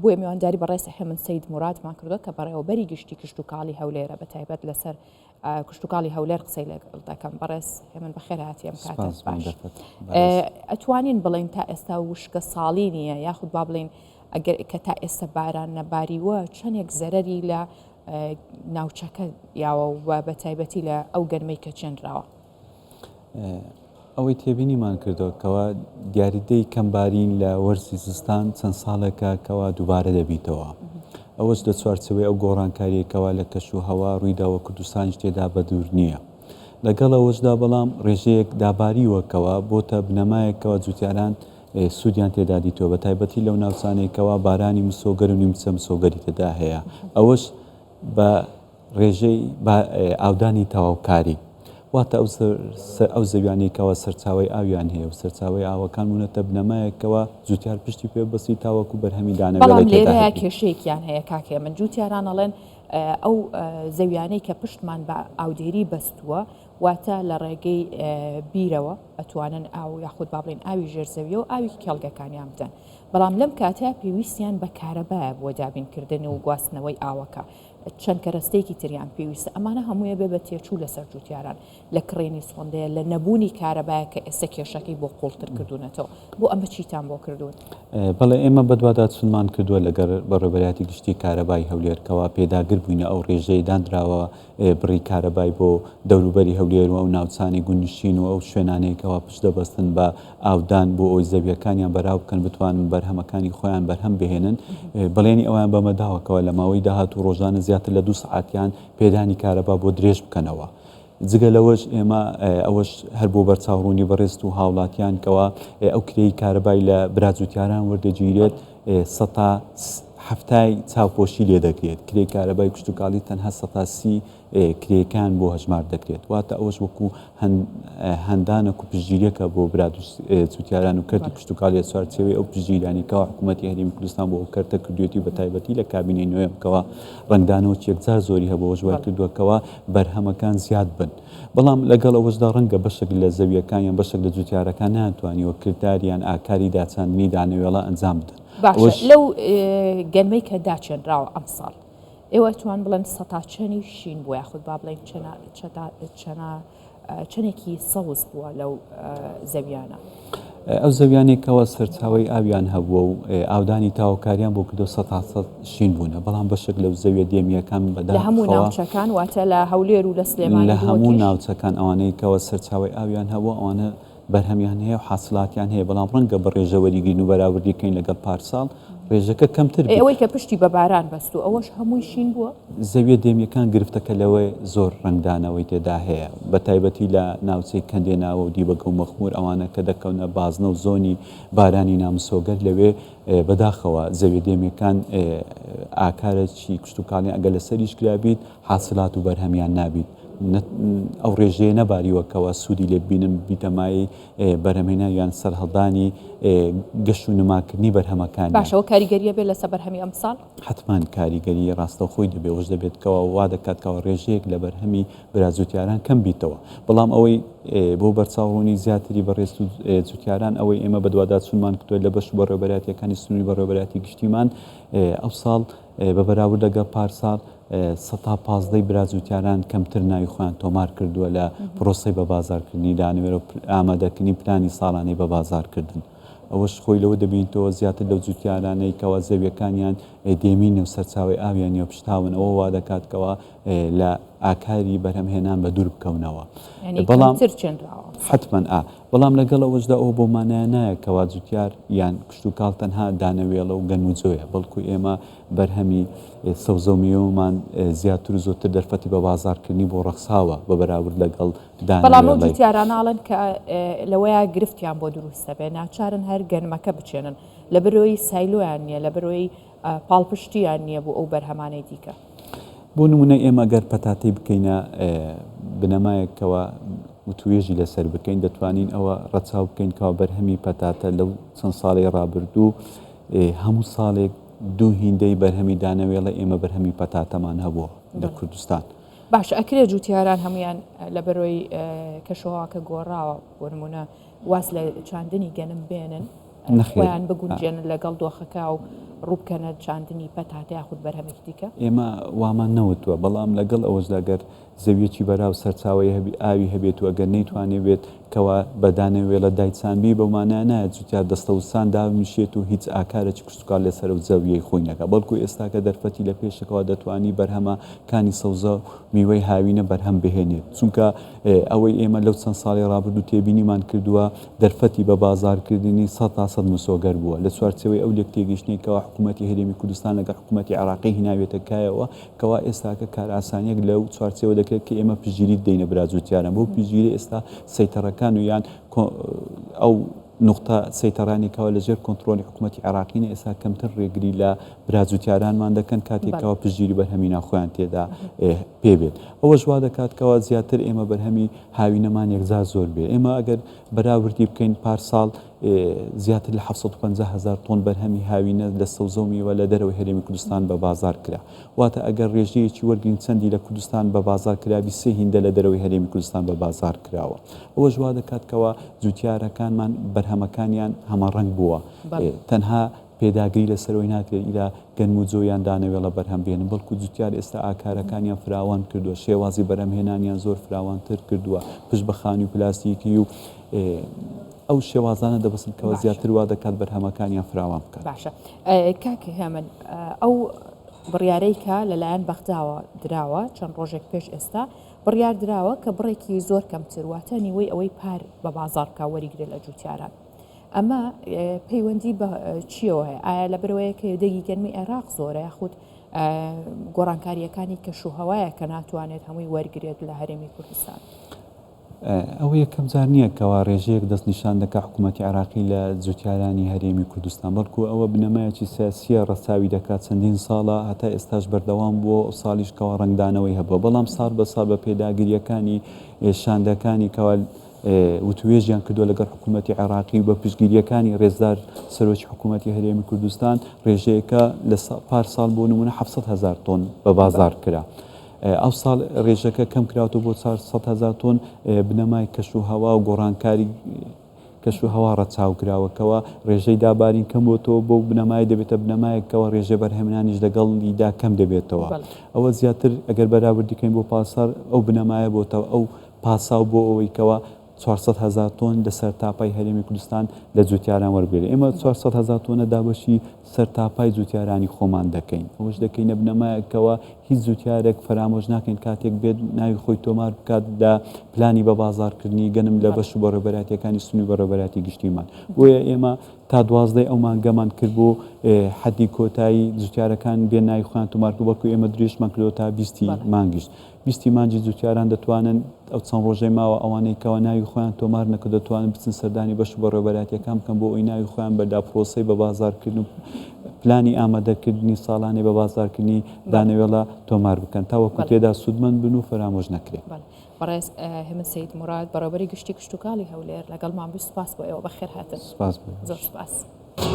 بۆیە میوانداری بەڕێز هێمن سەید مورادمان کردووە کە بەڕێوەبەری گشتی کشتوکاڵی هەولێرە بە تایبەت لەسەر کشتوکاڵی هەولێر قسەی لەگەڵ دەکەم. بەڕێز هێمن بەخێر هاتی ئەم کاتە باش. ئەتوانین بڵێین تا ئێستا وشکە ساڵی نییە یاخود با بڵێین ئەگەر کە تا ئێستا باران نەباریوە چەندێک زەرەری لە ناوچەکە یاوە و بە تایبەتی لە ئەو گەرمەی کە چێنراوە؟ ئەوەی تێبینیمان کردووە کەوا دیاریدەی کەمبارین لە وەرزی زستان چەند ساڵێکە کەوا دووبارە دەبیتەوە. ئەوەش لە چوارچێوەی ئەو گۆڕانکارییەی کەوا لە کەش و هەوا ڕوویداوە کوردستانیش تێدا بەدوور نییە. لەگەڵ ئەوەشدا بەڵام ڕێژەیەک داباریوە کەوا بۆتە بنەمایەک کەوا جوتیاران سوودیان تێدا دیتووە بە تایبەتی لەو ناوچانەی کەوا بارانی مسۆگەر و نیمچە مسۆگەری تێدا هەیە ئەوەش بە ڕێژەی ئاودانی تەواوکاری، واتە ئەو زەویانەی کەوا سەرچاوەی ئاویان هەیە و سەرچاوەی ئاوەکان بوونەتە بنەمایەک کەوا جوتیار پشتی پێ ببەستی تاوەکو بەرهەمی دانەوێڵەی بەڵام تێدا لێرەیا هەبێت. کێشەیەکیان هەیە کاک هێمن، جوتیاران ئەڵێن ئەو زەویانەی کە پشتمان بە ئاودێری بەستووە واتە لە ڕێگەی بیرەوە ئەتوانن ئاو یاخود با بڵێین ئاوی ژێر زەویەوە ئاوی کێڵگەکانیان بدەن، بەڵام لەم کاتەیا پێویستیان بە کارەبایە بۆ دابینکردن و گواستنەوەی ئاوەکە. چەند کەرەستەیەکی تریان پێویستە، ئەمانە هەمووی ئەبێ بە تێچوو لەسەر جوتیاران، لە کڕینی سۆندەیە، لە نەبوونی کارەبایە کە ئێستا کێشەکەی بۆ قوڵتر کردوونەتەوە، بۆ ئەمە چیتان بۆ کردوون؟ بەڵێ ئێمە بەدواداچوونمان کردووە لەگەڵ بەڕێوەبەرایەتی گشتی کارەبای هەولێر کەوا پێداگر بووینە ئەو ڕێژەی دانراوە بڕی کارەبای بۆ دەوروبەری هەولێر و ئەو ناوچانەی گوندنشین و ئەو شوێنانەی کەوا پشت دەبەستن بە ئاودان بۆ ئەوەی زەوییەکانیان بەراو بکەن بتوانن بەرهەمەکانی خۆیان بەرهەم بهێنن، بەڵێنی ئەوەیان بەمە داوە کەوا لە ماوەی داهاتوو ڕۆژانە زیاتر لە دوو سەعاتیان پێدانی کارەبا بۆ درێژ بکەنەوە. جگە لەوەش ئێمە ئەوەش هەر بۆ بەرچاوڕوونی بەڕێزت و هاوڵاتیان کەوا ئەو کرێی کارەبای لە برا جوتیاران وەردەگیرێت سەتا حەفتای چاوپۆشی لێ دەکرێت، کرێی کارەبای کشتوکاڵی تەنها سەتا 30 کرێیەکان بۆ هەژمار دەکرێت، واتە ئەوەش وەکو هەندانەک و پشتگیریەکە بۆ برا جوتیاران و کەرتی کشتوکاڵی لە چوارچێوەی ئەو پشتگیریانەی کەوا حکوومەتی هەرێمی کوردستان بۆ ئەو کەرتە کردوێتی بە تایبەتی لە کابینەی نۆیەم کەوا ڕەنگدانەوەکی یەکجار زۆری هەبوو ئەوەش وای کردووە کەوا بەرهەمەکان زیاد بن. بەڵام لەگەڵ ئەوەشدا ڕەنگە بەشێک لە زەوییەکان یان بەشێک لە جوتیارەکان نەیانتوانیوە کردار یان ئاکاری داچاندنی دانەوێڵە ئەنجام بدەن. باشە ئەوەش. لەو گەنمەی کە داچێنراوە ئەمساڵ ئێوە ئەتوان بڵێن سەتا چەنی شین بووە یاخود با بڵێین چەنا چەتا چەنا چەنێکی سەوز بووە لەو زەویانە؟ ئەو زەویانەی کەوا سەرچاوەی ئاویان هەبووە و ئاودانی تاوەکاریان بۆ کردووە سەتا سەد شین بوونە، بەڵام بەشێک لەو زەویە دێمییەکان لە هەموو بەداخەوە ناوچەکان واتە لە هەولێر و لە سلێمانی لە هەموو دهۆکیش؟ ناوچەکان ئەوانەی کەوا سەرچاوەی ئاویان هەبووە ئەوانە بەرهەمیان هەیە و حاسڵاتیان هەیە، بەڵام ڕەنگە بە ڕێژە وەریگرین و بەراوردی کەین لەگەڵ پارساڵ ڕێژەکە کەمتر ئەی بیت. ئەوەی کە پشتی بە باران بەستوو ئەوەش هەمووی شین بووە؟ زەویە دێمیەکان گرفتەکە لەوەی زۆر ڕەنگدانەوەی تێدا هەیە بە تایبەتی لە ناوچەی کەندێناوە و دیبەگە و مەخمور ئەوانە کە دەکەونە بازنە و زۆنی بارانی نامسۆگەر لەوێ بەداخەوە زەویە دێمیەکان ئاکارەکی کشتوکاڵیان ئەگەر لەسەریش کرابیت حاسڵات و بەرهەمیان نابیت ئەو ڕێژەیە نەباریوە کەوا سوودی لێ ببینن بیتە مایەی بەرهەمهێنان یان سەرهەڵدانی گەش و نماکردنی بەرهەمەکانیان. باشە ئەوە کاریگەریە بێت لەسەر بەرهەمی ئەمساڵ؟ حەتمەن کاریگەری ڕاستەوخۆی دەبێت، ئەوەش دەبێت کەوا وا دەکات کەوا ڕێژەیەک لە بەرهەمی برا جوتیاران کەم بیتەوە. بەڵام ئەوەی بۆ بەرچاوڕوونی زیاتری بەڕێز جوتیاران ئەوەی ئێمە بەدواداچوونمان کردووە لە بەش و بەڕێوەبەرایەتییەکانی سنووری بەڕێوەبەرایەتی گشتیمان ئەوساڵ بە بەراورد لەگەڵ پارساڵ 15% ی برا جوتیاران کەمتر ناوی خۆیان تۆمار کردووە لە پرۆسەی بە بازاڕکردنی دانەوێڵە و ئامادەکردنی پلانی ساڵانەی بە بازاڕکردن. ئەوەش خۆی لەوە دەبینیتەوە زیاتر لەو جوتیارانەی کەوا زەویەکانیان دێمینە و سەرچاوەی ئاویان نیە و پشتاون ئەوە وا دەکات کەوا لە ئاکاری بەرهەمهێنان بە دوور بکەونەوە. یانی بەڵام کەمتر چێنراوە. حەتمەن ئا. بەڵام لەگەڵ ئەوەشدا ئەوە بەو مانایە نایە کەوا جوتیار یان کشتوکاڵ تەنها دانەوێڵە و گەنم و جۆیە، بەڵکو ئێمە بەرهەمی سەوزە و میوەمان زیاتر و زۆرتر دەرفەتی بە بازاڕکردنی بۆ ڕەخساوە بە بەراورد لەگەڵ بەڵام ئەو دانەوێڵەی. جوتیارانە ئەڵێن کە لەوەیا گرفتیان بۆ دروست دەبێت، ناچارن هەر گەنمەکە بچێنن، لەبەرئەوەی سایلۆیان نییە، لەبەرئەوەی پاڵپشتییان نییە بۆ ئەو بەرهەمانەی دیکە. بۆ نموونە ئێمە گەر پەتاتەی بکەینە بنەمایەک کەوا وتوێژی لەسەر بکەین دەتوانین ئەوە ڕەچاو بکەین کەوا بەرهەمی پەتاتە لەو چەند ساڵەی ڕابردوو هەموو ساڵێک دوو هیندەی بەرهەمی دانەوێڵە ئێمە بەرهەمی پەتاتەمان هەبووە لە کوردستان. باشە ئەکرێ جوتیاران هەمویان لە بەرۆی کەشوهەواکە گۆڕاوە بۆ نمونە واز لە چاندنی گەنم بێنن؟ خۆیان بگونجێنن لەگەڵ دۆخەکە و ڕووبکەنە چاندنی پەتاتە یاخود بەرهەمێکی دیکە؟ ئێمە وامان نەوتووە، بەڵام لەگەڵ ئەوەشدا گەر زەویەکی بەراو سەرچاوەی ئاوی هەبێت و ئەگەر نەیتوانێبێت کەوا بە دانەوێڵە دایچانبی بەو مانایە نایەت جوتیار دەستەوسان دابنیشێت و هیچ ئاکارێکی کشتوکاڵ لەسەر ئەو زەویەی خۆی نەکا بەڵکو ئێستاکە دەرفەتی لە پێشە کەوا دەتوانی بەرهەمە کانی سەوزە و میوەی هاوینە بەرهەم بهێنێت چونکە ئەوەی ئێمە لەو چەند ساڵی ڕابردوو تێبینیمان کردووە دەرفەتی بە بازاڕکردنی 100% مسۆگەر بووە لە چوارچێوەی ئەو لێکتێگەیشتنەی کەوا حکوومەتی هەرێمی کوردستان لەگەڵ حکوومەتی عێراقی هیناویەتە کایەوە کەوا ئێستاکە کارئاسانیەک لەو چوارچێوە دەکرێت کە ئێمە پشتگیری بدەینە برا جوتیاران بۆ پشتگیری ئێستا سەیتەڕەکان و یان ئەو نوقتە سەیتەڕانی کەوا لە ژێر کۆنترۆلی حکوومەتی عێراقینە ئێستا کەمتر ڕێگری لە برا جوتیارانمان دەکەن کاتێک کەوا پشتگیری بەرهەمی ناوخۆیان تێدا پێ بێت ئەوەش وا دەکات کەوا زیاتر ئێمە بەرهەمی هاوینەمان یەکجار زۆر بێ ئێمە ئەگەر بەراوردی بکەین پارساڵ زیاتر لە 750 هەزار تۆن بەرهەمی هاوینە لە سەوزە و میوە لە دەرەوەی هەرێمی کوردستان بە بازار کرا. واتە ئەگەر رێژەیەکی وەرگرین چەندی لە کوردستان بە بازار کرابی سێ هیندە لە دەرەوەی هەرێمی کوردستان بە بازار کراوە. ئەوەش وا دەکات کەوا جوتیارەکانمان بەرهەمەکانیان هەمەڕەنگ بووە. تەنها پێداگری لەسەرەوەی ناکرێت ئیلا گەنم و جۆ یان دانەوێڵە بەرهەم بهێنن، بەڵکو جوتیار ئێستا ئاکارەکانیان فراوان کردووە، شێوازی بەرهەمهێنانیان زۆر فراوانتر کردووە، پشت بە خانووی پلاستیکی و ئەو شێوازانە دەبەستن کەوا زیاتر وا دەکات بەرهەمەکانیان فراوان بکات. باشە کاک هێمن ئەو بڕیارەی کە لەلایەن بەغداوە دراوە چەند ڕۆژێک پێش ئێستا بڕیار دراوە کە بڕێکی زۆر کەمتر واتە نیوەی ئەوەی پار بە بازاڕ بکا وەریگرێت لە جوتیاران. ئەمە پەیوەندی بە چیەوە هەیە؟ ئایا لەبەرئەوەیە کە یەدەگی گەنمی عێراق زۆرە یاخود گۆڕانکارییەکانی کەشوهەوایە کە ناتوانێت هەمووی وەرگرێت لە هەرێمی کوردستان؟ ئەوە یەکەم جار نییە کەوا ڕێژەیەک دەستنیشان دەکات حکوومەتی عێراقی لە جوتیارانی هەرێمی کوردستان، بەڵکو ئەوە بنەمایەکی سیاسییە ڕەچاوی دەکات چەندین ساڵە هەتا ئێستاش بەردەوام بووە و ساڵیش کەوا ڕەنگدانەوەی هەبووە، بەڵام ساڵ بە ساڵ بە پێداگرییەکانی شاندەکانی کەوا وتوێژیان کردووە لەگەڵ حکوومەتی عێراقی و بە پشتگیرییەکانی ڕێزدار سەرۆکی حکوومەتی هەرێمی کوردستان ڕێژەیەکە لە پار ساڵ بۆ نموونە 700 هەزار تۆن بە بازاڕ کرا. ئەوساڵ ڕێژەکە کەم کراوەتەوە بۆ 400 هەزار تۆن، بنەمای کەشوهەوا و گۆڕانکاری کەشوهەوا ڕەچاو کراوە کەوا ڕێژەی دابارین کەم بۆتەوە بەو بنەمایە دەبێتە بنەمایەک کەوا ڕێژەی بەرهەمهێنانیش لەگەڵیدا کەم دەبێتەوە. ئەوە زیاتر ئەگەر بەراوردی کەین بۆ پارساڵ ئەو بنەمایە بۆتەوە ئەو پاساو بۆ ئەوەی کەوا 400 هەزار تۆن لە سەرتاپای هەرێمی کوردستان لە جوتیاران وەربگرێت. ئێمە 400 هەزار تۆنە دابەشی سەرتاپای جوتیارانی خۆمان دەکەین. ئەوەش دەکەینە بنەمایەک کەوا هیچ جوتیارێک فەرامۆش ناکەین کاتێک بێت ناوی خۆی تۆمار بکات لە پلانی بە بازاڕکردنی گەنم لە بەش و بەڕێوەبەرایەتییەکانی سنووری بەڕێوەبەرایەتی گشتیمان. بۆیە ئێمە تا دوازدەی ئەو مانگەمان کرد بۆ حەدی کۆتایی جوتیارەکان بێن ناوی خۆیان تۆمار بکەن، بەڵکو ئێمە درێژمان کردەوە تا بیستی مانگیش. بیستی مانگی جوتیاران دەتوانن ئەو چەند ڕۆژەی ماوە ئەوانەی کەوا ناوی خۆیان تۆمار نەکردووە دەتوانن بچن سەردانی بەش و بەڕێوەبەرایەتییەکان بکەن بۆ ئەوەی ناوی خۆیان بە لە پرۆسەی بە بازاڕکردن و پلانی ئامادەکردنی ساڵانەی بە بازاڕکردنی دانەوێڵە تۆمار بکەن تاوەکو تێدا سوودمەند بن و فەرامۆش نەکرێن. بەڕێز هێمن سەید موراد، بەڕێوەبەری گشتی کشتوکاڵی هەولێر لەگەڵمان بوو، سوپاس بۆ ئێوە، بەخێرهاتن. سوپاس بۆ ئێوەش. زۆر سوپاس.